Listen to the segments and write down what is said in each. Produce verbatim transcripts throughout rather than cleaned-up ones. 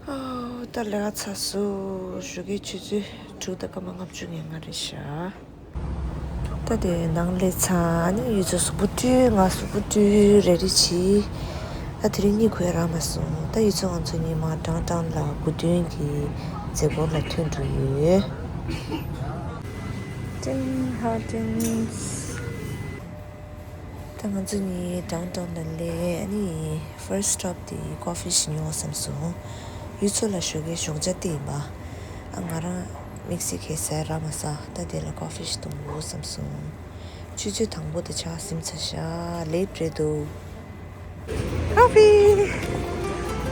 ཨོ། ད་ལས་ཀ་ཚར་སོང་། ཞོགས་ཀའི་ཆུ་ཚོད་དྲུག་དང་སྐར་མ་ལྔ་བཅུ་ང་ལྔ་རེད་ཤག་ད་དེ་ནང་སླེབས་ཚར། ཨ་ནི་ཡུལ་ཚོ་གཟུགས་པོ་བཀྲུས། ང་གཟུགས་པོ་བཀྲུས་རེ་རེ་བྱས། ད་དེ་རིང་གཉིད་ཁུག་རག་མ་སོང་། ད་ཡུལ་ཚོ་ང་ཚོ་ཉི་མ་ཌའུན་ཊའུན་ལ་དགུ་སྟོན་གྱི་མཛད་སྒོ་ལ་ཐོན་འགྲོ་ཡོད། Tim Hortons། ད་ང་ཚོ་གཉིས་ཌའུན་ཊའུན་ལ་སླེབས། ཨ་ནི་ཕར་སི་ཊི་སི་ཊོབ་དེ་ཀོ་ཕི་ཞིག་ཉོ་བསམ་སོང་། ཡུལ་ཚོ་ལ་ཞོགས་ཀའི་ཞོགས་ཇ་སྟེར་ཡིན་པ། ཨ། ང་རང་དམིགས་བསལ་གྱི་ཟས་རག་མ་སོང་། ད་དེ་ལ་ཀོ་ཕི་ཞིག་འཐུང་དགོས་བསམ་སོང་། ཆུ་ཚོད་དང་པོ་དེ་ཆགས་ཟིན་ཚར་ཤག་ལེཊ་རེད་འདུག་ཀོ་ཕི།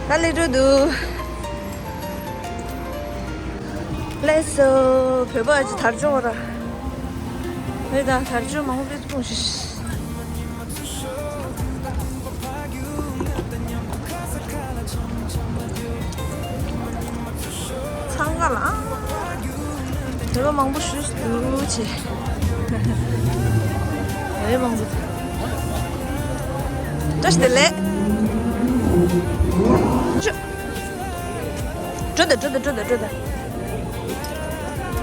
ད་ལེཊ་འགྲོ་འདུག་ལགས་སོ། བོད་པ་ཅིག་དར་ལྕོག་ར། བོད་དང་དར་ལྕོག་མང་པོ་སྤུངས་ཤིག་འཚང་ཁ་ལ། བོད་པ་མང་པོ་ཞིག་འདུག་ཅེས། བོད་པ་མང་པོ་འདུག་བཀྲ་ཤིས་བདེ་ལེགས། འགྲོ་དང་འགྲོ་དང་འགྲོ་དང་འགྲོ་དང་།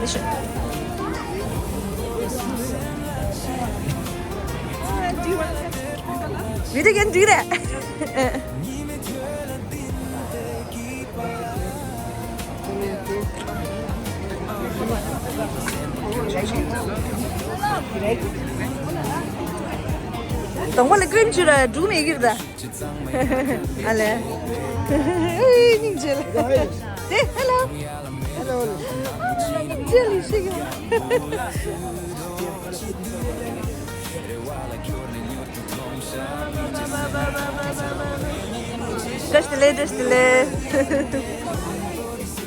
ལེགས་ཤོག་བི་ཌི་ཡོ་རྒྱག་འགྲིག་རེད། གདོང་པ་ལ་ཀྲིམ་བྱུགས་ར་འབྲུག་མི་འགྱུར་ད། ཨ་ལེ། སྙིང་རྗེ་ལ། དེ་ཧེ་ལོ། ཧེ་ལོ། སྙིང་རྗེ་ལ་ཤི་གི། བཀྲ་ཤིས་བདེ་ལེགས། བཀྲ་ཤིས་བདེ་ལེགས།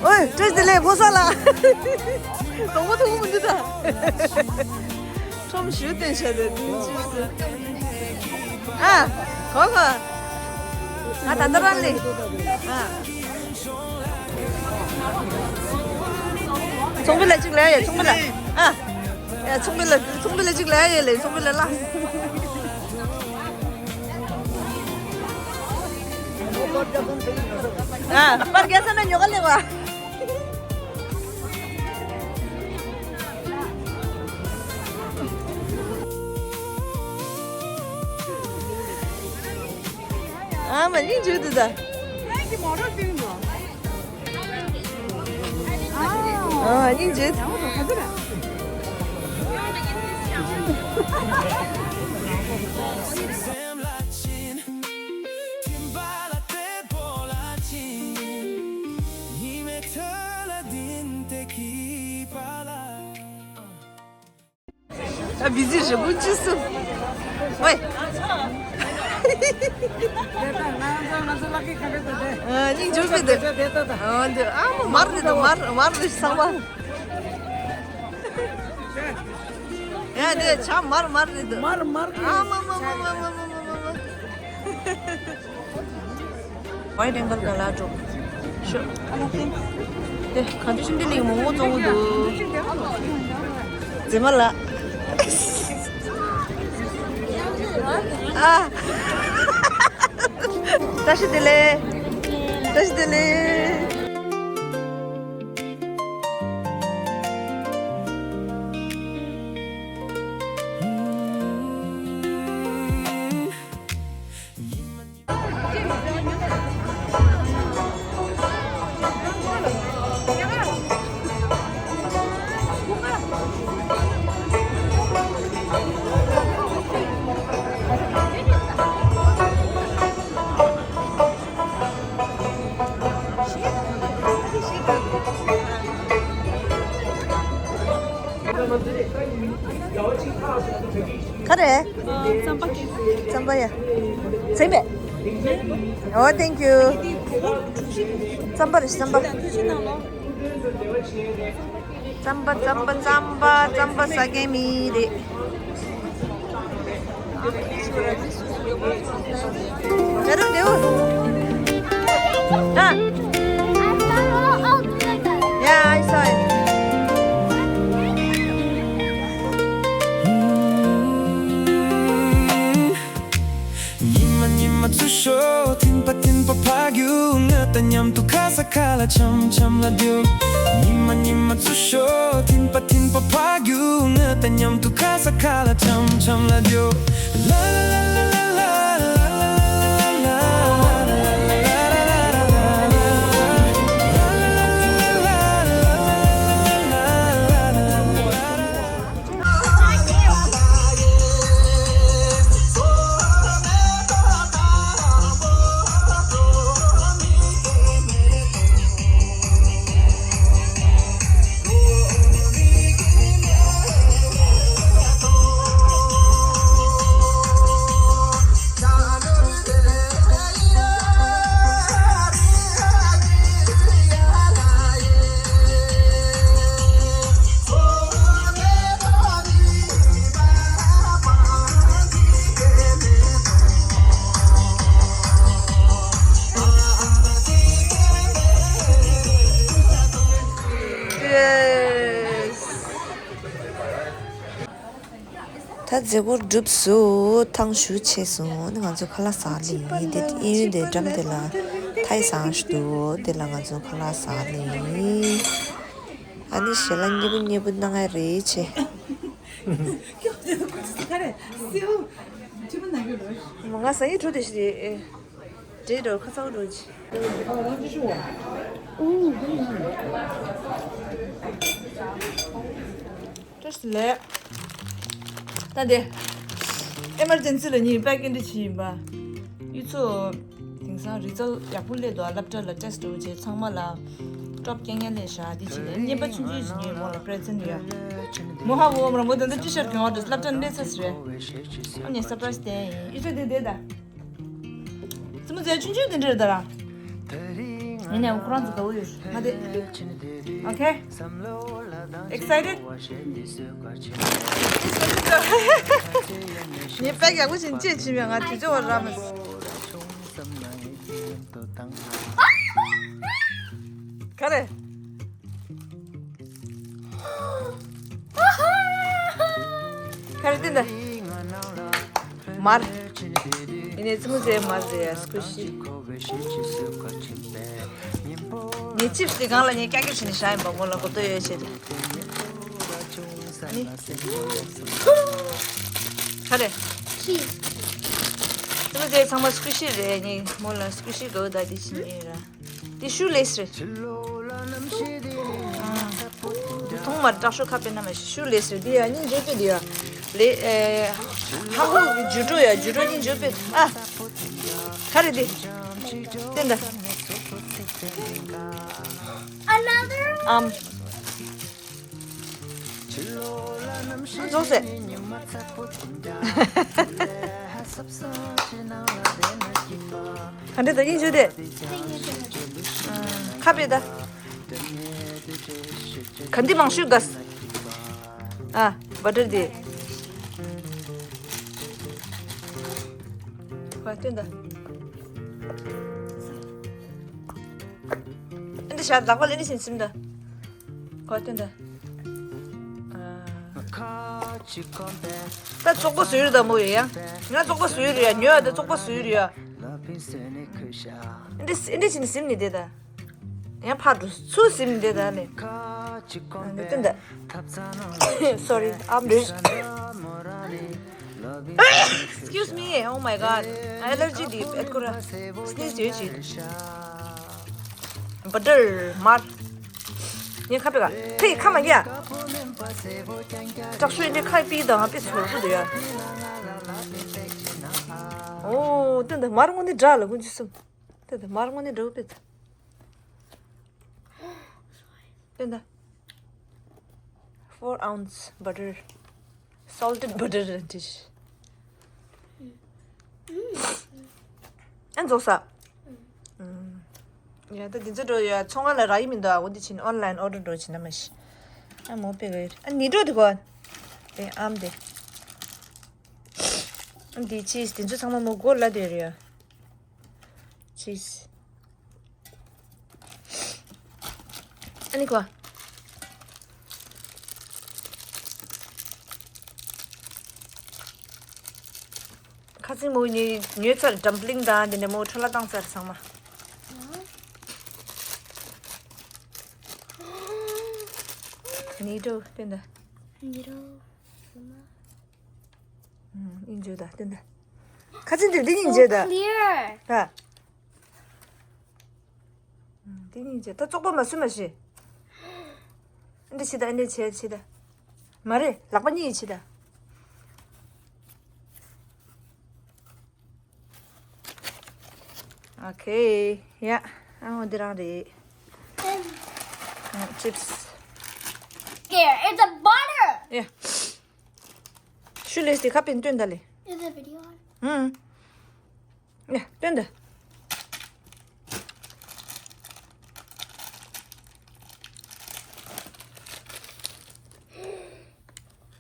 ཨོའི། བཀྲ་ཤིས་བདེ་ལེགས་ཕོ་གསར་ལགས། གདོང་པ་མཐོང་གི་མི་འདུག་ད། ཁྲོམ་ཞུ་བསྟན་བྱས་ཏེ་དུས་ཅི་སུ། ཨ། གོ་གོ། ང་ད་ལྟ་རང་ལས། ཨ། ཚོང་པ་ལ་གཅིག་ལས་ཡོད། ཚོང་པ་ལ། ཨ། ཡ། ཚོང་པ་ལ། ཚོང་པ་ལ་གཅིག་ལས་ཡོད་ལས། ཚོང་པ་ལ་ལ། ཨ། པར་རྒྱག་ས་ན་ཉོ་ག་ལེ་བ། ཨ་མ་ཡིན་འཇུ་དུ་ད། ཨ་ཡིན་འཇུ། ཨ་བི་ཟི་རེ་བུ་ཅི་སུ། ཝེ། ཨ་སྙིང་རྗེ་མེད་དེ། ཨ་འདི་ཨ་མ་མར་རེད་འདུག་མར་མར་རེད་ཚང་མ། ཡ་དེ་ཆ་མར་མར་རེད་འདུག་མར་མར། ཨ་མ་མ་མ། White Bengal ག་ལ་འགྲོ། ཤོ། དེ་ག་དུས་ཤིང་དེ་ལིག་མོག་མོག་བཙོང་གི་འདུག་མཛེས་མ་ལགས། ཨ། བཀྲ་ཤིས་བདེ་ལེགས། བཀྲ་ཤིས་བདེ་ལེགས། ག་རེ། རྩམ་པ་གི། རྩམ་པ་ཡ། རྩེ་མེད། ཨོ་thank you། རྩམ་པ་རེད་རྩམ་པ། རྩམ་པ་རྩམ་པ་རྩམ་པ་རྩམ་པ་ཟ་མཁན་མི་རེད། ཡ་རུང་དེའུ། ཨ། Yeah, I saw it. ཉི་མ་ཉི་མ་ཚུར་ཤོག་ཐིམ་པ་ཐིམ་པ་ཕ་རྒྱུག་ང་དང་ མཉམ་དུ་ཁ་ས་ཁ་ལ་འཆམ་འཆམ་ལ་སྡོད། ཉི་མ་ཉི་མ་ཚུར་ཤོག་ཐིམ་པ་ཐིམ་པ་ཕ་རྒྱུག་ང་དང་མཉམ་དུ་ཁ་ས་ཁ་ལ་འཆམ་འཆམ་ལ་སྡོད། ད་མཛད་སྒོ་གྲུབ་སོང་། ཐང་ཞུ་ཆེ་སོང་། ཨ་ནི་ང་ཚོ་ཁ་ལག་ཟ་ལེ། དེ་གཡས་གཡོན་དེ་འགྲམ་དེ་ལ་ཐའི་ཟ་ཞུ་འདུག་དེ་ལ་ང་ཚོ་ཁ་ལག་ཟ་ལེ། ཨ་ནི་ཞལ་ལག་མཉེས་པོ་མཉེས་པོ་གནང་ཡ་རེད་ཆེ། ང་ཟ་ཡི་འགྲོ་དེ་ཞིག་རེད། འདྲེ་འགྲོ་ཁ་ཚ་བོ་འགྲོ་ཅི། བཀྲ་ཤིས་བདེ་ལེགས། ད་འདི་ཨེ་མར་ཇེན་སི་ལ་ངས་པེ་ཀིང་འདི་བྱས་ཡིན་པ། གཡུ་མཚོ། དེང་སང་རི་ཛལ་ཡག་པོ་སླེབས་འདུག་ལབ་སྟེ་ལ་ཊེ་སི་འགྲོ་བྱས་ཚང་མ་ལ་ཀྲོབ་རྐྱང་རྐྱང་སླེབས་ཤག་འདི་བྱས་ནས་རྔན་པ་ཆུང་ཆུང་ཞིག་ངས་མོ་ལ་པྲེ་ཛེན་ཡ། མོ་ཧ་གོ་མ་ར་མོ་ད་ལྟ་ཊི་ཤར་གྱོན་འོག་ཏུ་ལབ་སྟེ་སླེབས་ཚར་རེད། ཨ་ནི་སར་པ་རའི་སི་དེ་ཡིན། གཡུ་མཚོ་དེ་བསྡད་ད། རྩེད་མོ་རྩེ་ཆུང་ཆུང་དེ་འདྲ་རེད་ད་ར། ཡིན་ནའང་ཁོ་རང་ཚོ་དགའ་བོ་ཡོད་ང་དེ། Okay? Excited? ངས་པེག་ཡག་པོ་ཞིག་ཅེས་བྱིན་པའི་ང་དུས་ཚོད་བར་ར་མི་སྲིད། ག་རེ། ག་རེ་བསྟན་ད། མར། ཡིན་ནའི་རྩེད་མོ་རྩེ་མར་རེད་ཡ་སྐུ་ཤི། ངས་ཅིབ་སི་དེ་སྒང་ལ་ངས་ཀྱག་ཀྱག་བྱས་ནས་བཞག་ཡིན་པ་མོ་ལ་གོ་ཐོས་ཡོད་བྱས་ཏེ། ནི། ག་རེ། ཅིབ་སི། རྩེད་མོ་རྩེ་ཚང་མ་སྐུ་ཤི་རེད་ངས་མོ་ལ་སྐུ་ཤི་དགའ་བོ་ད་འདི་བྱས་ནས་ར། འདི་ཤུ་ལེས་རེད། ཐུང་མ་དྲག་ཤོས་ཁ་དཔེ་ན་མ་ཤུ་ལེས་རེད། འདི་ཡ་སྙིང་རྗེ་པོ་འདི་ཡ། ལེ་ཨེ། ཧ་གོ་ཇུ་ཀྲོ་ཡ་ཇུ་ཀྲོ་སྙིང་རྗེ་པོ་ཨ། ག་རེ་འདི། བསྟན་ད། ཨམ། རྫོགས་སེ། ག་འདྲ་ད་ཡིན་བརྗོད་དེ། ཁ་པེ་ད། ག་འདི་མང་ཤོས་དགའ། ཨ། བ་ཊར་དེ། ཁོ་སྟོན་ད། ཨ་འདི་ཞག་ལག་པ་ལ་ཨ་འདི་བཞིན་སིམ་ད། ཁོ་སྟོན་ད། ད་བཙོག་པ་བཟོས་རེད་ད་མོ་ཡོད་ཡ། ང་བཙོག་པ་བཟོས་རེད་ཡ། ཉོ་ཡ་ད་བཙོག་པ་བཟོས་རེད་ཡ། ཨ་འདི་ཨ་འདི་བཞིན་སིམ་ནི་དེ་ད། ཡང་ཕར་འགྲོ་ཚུར་སིམ་ནི་དེ་ད་ནི། ཨ་འདི་སྟོན་ད། Sorry, I'm rich. Excuse me, oh my god. Allergy དེ་ཨེ་ཁོ་ར། སི་ནིས་ཡོད་ཅིག་བ་ཊར་མར། ངས་ཁ་པེ་ག་ཕེ་ཁ་མ་གི་ཡ། དྲག་ཤོས་འདི་ཁ་པི་དང་ང་པི་ཚོར་པོ་འདུག་ཡ། ཨོ་སྟོན་ད་མར་སྔོན་ནས་འདྲ་ལ་ཀུན་གྱིས་སུམ། སྟོན་ད་མར་སྔོན་ནས་འདྲ་བོ་པི། སྟོན་ད། Four ounce butter, salted butter འདྲ་ཞིག་ཨ་རྫོགས་ས། ཡ་ད་འདི་ཚོ་འགྲོ་ཡ་ཚོང་ཁང་ལ་རག་གི་མི་འདུག་ཨ་འོ་འདི་ཕྱིན་ཨོན་ལན་ཨོ་ཌར་འགྲོ་ཕྱིན་ན་མ་ཤི། ཨ་མོ་པེ་ག་ཡོད་ཨ་ནི་འགྲོ་དེ་གོ་ཨེ་ཨམ་དེ། འདི་ཅིས་དེ་ཚོ་ཚང་མ་མོ་གོ་ལ་དེ་རེད་ཡ། ཅིས། ཨ་ནི་གོ། ཁ་སང་མོ་ཉོས་ཉོས་ཚར་ཌམ་པི་ལིང་དང་དེ་ནས་མོ་འཕྲོ་བརླག་བཏང་ཚར་ཚང་མ། ནི་ཏོ་སྟོན་ད། ནི་ཏོ། ཨིན་ཇོ་ད་སྟོན་ད། ཁ་ཚིག་འདི་འདི་ཉིན་ཇོ་ད། Clear. ད། འདི་ཉིན་ཇོ་ད་བཙོག་པ་མ་སུ་མ་ཤི། འདི་ཤི་ད་འདི་ཆེ་ཤི་ད། མ་རེད་ལག་པ་གཉིས་ཤི་ད། Okay, yeah. ཨ་འོ་འདི་རང་རེད། ཨ་chips. There, it's a butter. Yeah. ཤུ་ལེས་དེ་ཁ་པིན་སྟོན་ད་ལེ། Is the video on? ཧུམ། Yeah, སྟོན་ད།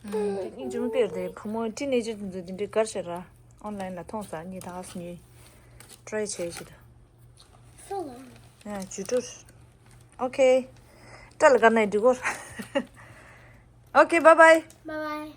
ཨུམ། དེ་སྙིང་རྗེ་མོ་དཔེར་དེ་བུ་མོ་ཊི་ནེ་ཇར་དེ་ཚོ་དེ་འདྲའི་དགར་བྱས་ར། ཨོན་ལན་ལ་མཐོང་ས་ཉི་ད་ངས་ཉི་ཊ་རའི་བྱས་ཤི་ད། So long. ཡ་ཇུ་ཀྲུར། Okay. སྐྲ་ལ་དགར་ནས་འགྲིག་གོ། Okay, bye bye. Bye bye.